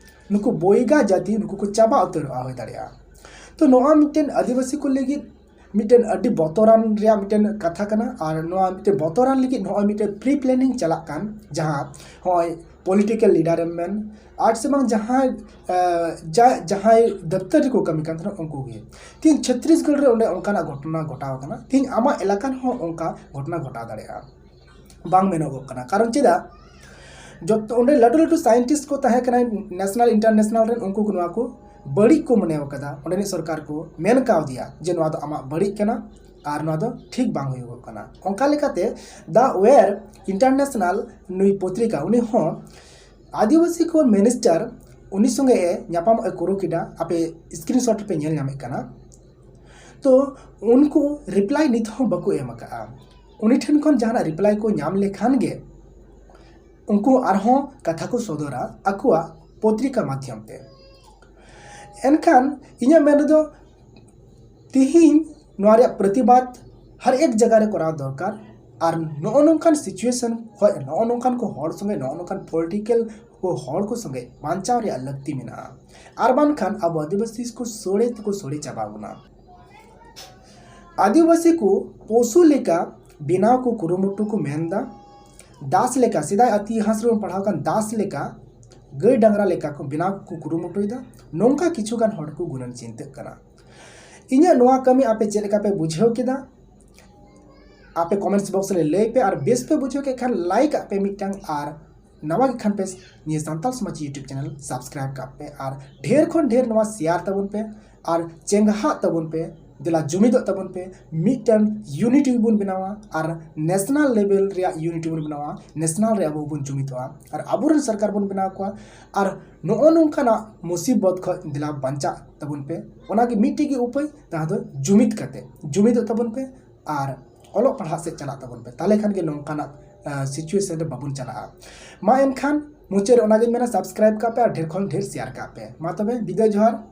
ᱱᱩᱠᱩ ᱵᱚᱭᱜᱟ ᱡᱟᱹᱛᱤ, ᱱᱩᱠᱩ ᱠᱚ ᱪᱟᱵᱟ ᱩᱛᱟᱹᱨᱚᱜᱼᱟ ᱦᱩᱭ ᱫᱟᱲᱮᱭᱟᱜᱼᱟ᱾ ᱛᱚ ᱱᱚᱣᱟ ᱢᱤᱫᱴᱮᱱ ᱟᱹᱫᱤᱵᱟᱹᱥᱤ ᱠᱚ ᱞᱟᱹᱜᱤᱫ ᱢᱤᱫᱴᱮᱱ ᱟᱹᱰᱤ ᱵᱚᱛᱚᱨᱟᱱ ᱨᱮᱭᱟᱜ ᱢᱤᱫᱴᱮᱱ ᱠᱟᱛᱷᱟ ᱠᱟᱱᱟ, ᱟᱨ ᱱᱚᱣᱟ ᱢᱤᱫᱴᱮᱱ ᱵᱚᱛᱚᱨᱟᱱ ᱞᱟᱹᱜᱤᱫ ᱱᱚᱜᱼᱚᱭ ᱢᱤᱫᱴᱮᱱ ᱯᱨᱤ ᱯᱞᱮᱱᱤᱝ ᱪᱟᱞᱟᱜ ᱠᱟᱱ, ᱡᱟᱦᱟᱸ ᱱᱚᱜᱼᱚᱭ ᱯᱚᱞᱤᱴᱤᱠᱮᱞ ᱞᱤᱰᱟᱨ ᱮᱢ ᱢᱮᱱ, ᱟᱨ ᱥᱮ ᱵᱟᱝ ᱡᱟᱦᱟᱸᱭ, ᱟᱸ, ᱡᱟ-, ᱡᱟᱦᱟᱸᱭ ᱫᱚᱯᱛᱚᱨ ᱨᱮᱠᱚ ᱠᱟᱹᱢᱤ ᱠᱟᱱ ᱛᱟᱦᱮᱱᱟ ᱩᱱᱠᱩ ᱜᱮ᱾ ᱛᱤᱦᱤᱧ ᱪᱷᱚᱛᱨᱤᱥᱜᱚᱲ ᱨᱮ ᱚᱸᱰᱮ ᱚᱱᱠᱟᱱᱟᱜ ᱜᱷᱚᱴᱚᱱᱟ ᱜᱷᱚᱴᱟᱣ ᱟᱠᱟᱱᱟ, ᱛᱤᱦᱤᱧ ᱟᱢᱟᱜ ᱮᱞᱟᱠᱟ ᱨᱮᱦᱚᱸ ᱚᱱᱠᱟ ᱜᱷᱚᱴᱚᱱᱟ ᱜᱷᱚᱴᱟᱣ ᱫᱟᱲᱮᱭᱟᱜᱼᱟ᱾ ᱵᱟᱝ ᱢᱮᱱᱚᱜᱚᱜ ᱠᱟᱱᱟ᱾ ᱠᱟᱨᱚᱱ ᱪᱮᱫᱟᱜ? ᱡᱚᱛᱚ ᱚᱸᱰᱮ ᱞᱟᱹᱴᱩ ᱞᱟᱹᱴᱩ ᱥᱟᱭᱮᱱᱴᱤᱥᱴ ᱠᱚ ᱛᱟᱦᱮᱸ ᱠᱟᱱᱟ ᱱᱮᱥᱱᱟᱞ ᱤᱱᱴᱟᱨᱱᱮᱥᱱᱟᱞ ᱨᱮᱱ, ᱩᱱᱠᱩ ᱠᱚ ᱱᱚᱣᱟ ᱠᱚ ᱵᱟᱹᱲᱤᱡ ᱠᱚ ᱢᱚᱱᱮ ᱟᱠᱟᱫᱟ᱾ ᱚᱸᱰᱮᱱᱤᱡ ᱥᱚᱨᱠᱟᱨ ᱠᱚ ᱢᱮᱱ ᱠᱟᱣᱫᱮᱭᱟ ᱡᱮ ᱱᱚᱣᱟ ᱫᱚ ᱟᱢᱟᱜ ᱵᱟᱹᱲᱤᱡ ᱠᱟᱱᱟ ᱟᱨ ᱱᱚᱣᱟ ᱫᱚ ᱴᱷᱤᱠ ᱵᱟᱝ ᱦᱩᱭᱩᱜᱚᱜ ᱠᱟᱱᱟ᱾ ᱚᱱᱠᱟ ᱞᱮᱠᱟᱛᱮ The Wire International ᱱᱩᱭ ᱯᱚᱛᱨᱤᱠᱟ, ᱩᱱᱤ ᱦᱚᱸ ᱟᱹᱫᱤᱵᱟᱹᱥᱤ ᱠᱚ ᱢᱤᱱᱤᱥᱴᱟᱨ ᱩᱱᱤ ᱥᱚᱸᱜᱮ ᱮ ᱧᱟᱯᱟᱢᱚᱜ ᱮ ᱠᱩᱨᱩ ᱠᱮᱫᱟ, ᱟᱯᱮ ᱥᱠᱨᱤᱱᱥᱚᱴ ᱨᱮᱯᱮ ᱧᱮᱞ ᱧᱟᱢᱮᱫ ᱠᱟᱱᱟ᱾ ᱛᱚ ᱩᱱᱠᱩ ᱨᱤᱯᱞᱟᱭ ᱱᱤᱛ ᱦᱚᱸ ᱵᱟᱠᱚ ᱮᱢ ᱟᱠᱟᱫᱼᱟ᱾ ᱩᱱᱤ ᱴᱷᱮᱱ ᱠᱷᱚᱱ ᱡᱟᱦᱟᱱᱟᱜ ᱨᱤᱯᱞᱟᱭ ᱠᱚ ᱧᱟᱢ ᱞᱮᱠᱷᱟᱱ ᱜᱮ ᱩᱱᱠᱩ ᱟᱨᱦᱚᱸ ᱠᱟᱛᱷᱟ ᱠᱚ ᱥᱚᱫᱚᱨᱟ ᱟᱠᱚᱣᱟᱜ ᱯᱚᱛᱨᱤᱠᱟ ᱢᱟᱫᱽᱫᱷᱚᱢ ᱛᱮ᱾ ᱮᱱᱠᱷᱟᱱ ᱤᱧᱟᱹᱜ ᱢᱮᱱ ᱨᱮᱫᱚ ᱛᱤᱦᱤᱧ ᱱᱚᱣᱟ ᱨᱮᱭᱟᱜ ᱯᱨᱚᱛᱤᱵᱟᱫ ᱦᱟᱨ ᱮᱠ ᱡᱟᱭᱜᱟ ᱨᱮ ᱠᱚᱨᱟᱣ ᱫᱚᱨᱠᱟᱨ᱾ ᱟᱨ ᱱᱚᱜᱼᱚ ᱱᱚᱝᱠᱟᱱ ᱥᱤᱪᱩᱭᱮᱥᱚᱱ ᱠᱷᱚᱱ ᱱᱚᱜᱼᱚ ᱱᱚᱝᱠᱟᱱ ᱠᱚ ᱦᱚᱲ ᱥᱚᱸᱜᱮ, ᱱᱚᱜᱼᱚ ᱱᱚᱝᱠᱟᱱ ᱯᱚᱞᱤᱴᱤᱠᱮᱞ ᱠᱚ ᱦᱚᱲ ᱠᱚ ᱥᱚᱸᱜᱮ ᱵᱟᱧᱪᱟᱣ ᱨᱮᱭᱟᱜ ᱞᱟᱹᱠᱛᱤ ᱢᱮᱱᱟᱜᱼᱟ᱾ ᱟᱨ ᱵᱟᱝᱠᱷᱟᱱ ᱟᱵᱚ ᱟᱹᱫᱤᱵᱟᱹᱥᱤ ᱠᱚ ᱥᱚᱲᱮ ᱛᱮᱠᱚ ᱥᱚᱲᱮ ᱪᱟᱵᱟ ᱵᱚᱱᱟ᱾ ᱟᱹᱫᱤᱵᱟᱹᱥᱤ ᱠᱚ ᱯᱚᱥᱩ ᱞᱮᱠᱟ ᱵᱮᱱᱟᱣ ᱠᱚ ᱠᱩᱨᱩᱢᱩᱴᱩ ᱠᱚ ᱢᱮᱱᱫᱟ᱾ ᱫᱟᱥ ᱞᱮᱠᱟ, ᱥᱮᱫᱟᱭ ᱤᱛᱤᱦᱟᱥ ᱨᱮᱵᱚᱱ ᱯᱟᱲᱦᱟᱣ ᱠᱟᱱ ᱫᱟᱥ ᱞᱮᱠᱟ, ᱜᱟᱹᱭ ᱰᱟᱝᱨᱟ ᱞᱮᱠᱟ ᱠᱚ ᱵᱮᱱᱟᱣ ᱠᱚ ᱠᱩᱨᱩᱢᱩᱴᱩᱭᱮᱫᱟ᱾ ᱱᱚᱝᱠᱟ ᱠᱤᱪᱷᱩ ᱜᱟᱱ ᱦᱚᱲ ᱠᱚ ᱜᱩᱱᱟᱹᱱ ᱪᱤᱱᱛᱟᱹᱜ ᱠᱟᱱᱟ᱾ ᱤᱧᱟᱹᱜ ᱱᱚᱣᱟ ᱠᱟᱹᱢᱤ ᱟᱯᱮ ᱪᱮᱫ ᱞᱮᱠᱟ ᱯᱮ ᱵᱩᱡᱷᱟᱹᱣ ᱠᱮᱫᱟ? ᱟᱯᱮ ᱠᱚᱢᱮᱱᱴᱥ ᱵᱚᱠᱥ ᱨᱮ ᱞᱟᱹᱭ ᱯᱮ, ᱟᱨ ᱵᱮᱥ ᱯᱮ ᱵᱩᱡᱷᱟᱹᱣ ᱠᱮᱫ ᱠᱷᱟᱱ ᱞᱟᱭᱤᱠ ᱟᱜ ᱯᱮ ᱢᱤᱫᱴᱟᱝ, ᱟᱨ ᱱᱟᱣᱟ ᱜᱮ ᱠᱷᱟᱱ ᱯᱮ ᱱᱤᱭᱟᱹ ᱥᱟᱱᱛᱟᱲ ᱥᱚᱢᱟᱡᱽ YouTube ᱪᱮᱱᱮᱞ ᱥᱟᱵᱥᱠᱨᱟᱭᱤᱵ ᱠᱟᱜ ᱯᱮ, ᱟᱨ ᱰᱷᱮᱨ ᱠᱷᱚᱱ ᱰᱷᱮᱨ ᱱᱚᱣᱟ ᱥᱮᱭᱟᱨ ᱛᱟᱵᱚᱱ ᱯᱮ, ᱟᱨ ᱪᱮᱸᱜᱷᱟᱜ ᱛᱟᱵᱚᱱ ᱯᱮ᱾ ᱫᱮᱞᱟ ᱡᱩᱢᱤᱫᱚᱜ ᱛᱟᱵᱚᱱ ᱯᱮ, ᱢᱤᱫᱴᱟᱝ ᱤᱭᱩᱱᱤᱴᱤ ᱵᱚᱱ ᱵᱮᱱᱟᱣᱟ ᱟᱨ ᱱᱮᱥᱱᱟᱞ ᱞᱮᱵᱮᱞ ᱨᱮᱭᱟᱜ ᱤᱭᱩᱱᱤᱴᱤ ᱵᱚᱱ ᱵᱮᱱᱟᱣᱟ, ᱱᱮᱥᱱᱟᱞ ᱨᱮ ᱟᱵᱚ ᱵᱚᱱ ᱡᱩᱢᱤᱫᱚᱜᱼᱟ ᱟᱨ ᱟᱵᱚᱨᱮᱱ ᱥᱚᱨᱠᱟᱨ ᱵᱚᱱ ᱵᱮᱱᱟᱣ ᱠᱚᱣᱟ᱾ ᱟᱨ ᱱᱚᱜᱼᱚ ᱱᱚᱝᱠᱟᱱᱟᱜ ᱢᱩᱥᱤᱵᱚᱛ ᱠᱷᱚᱱ ᱫᱮᱞᱟ ᱵᱟᱧᱪᱟᱜ ᱛᱟᱵᱚᱱ ᱯᱮ᱾ ᱚᱱᱟᱜᱮ ᱢᱤᱫᱴᱮᱡ ᱜᱮ ᱩᱯᱟᱹᱭ, ᱡᱟᱦᱟᱸ ᱫᱚ ᱡᱩᱢᱤᱫ ᱠᱟᱛᱮ, ᱡᱩᱢᱤᱫᱚᱜ ᱛᱟᱵᱚᱱ ᱯᱮ ᱟᱨ ᱚᱞᱚᱜ ᱯᱟᱲᱦᱟᱜ ᱥᱮᱫ ᱪᱟᱞᱟᱜ ᱛᱟᱵᱚᱱ ᱯᱮ᱾ ᱛᱟᱦᱚᱞᱮ ᱠᱷᱟᱱ ᱜᱮ ᱱᱚᱝᱠᱟᱱᱟᱜ ᱥᱤᱪᱩᱭᱮᱥᱚᱱ ᱨᱮ ᱵᱟᱵᱚᱱ ᱪᱟᱞᱟᱜᱼᱟ᱾ ᱢᱟ ᱮᱱᱠᱷᱟᱱ ᱢᱩᱪᱟᱹᱫ ᱨᱮ ᱚᱱᱟᱜᱤᱧ ᱢᱮᱱᱟ, ᱥᱟᱵᱥᱠᱨᱟᱭᱤᱵ ᱠᱟᱜ ᱯᱮ ᱟᱨ ᱰᱷᱮᱨ ᱠᱷᱚᱱ ᱰᱷᱮᱨ ᱥᱮᱭᱟᱨ ᱠᱟᱜ ᱯᱮ᱾ ᱢᱟ ᱛᱚᱵᱮ ᱵᱤᱫᱟᱹᱭ, ᱡᱚᱦᱟᱨ᱾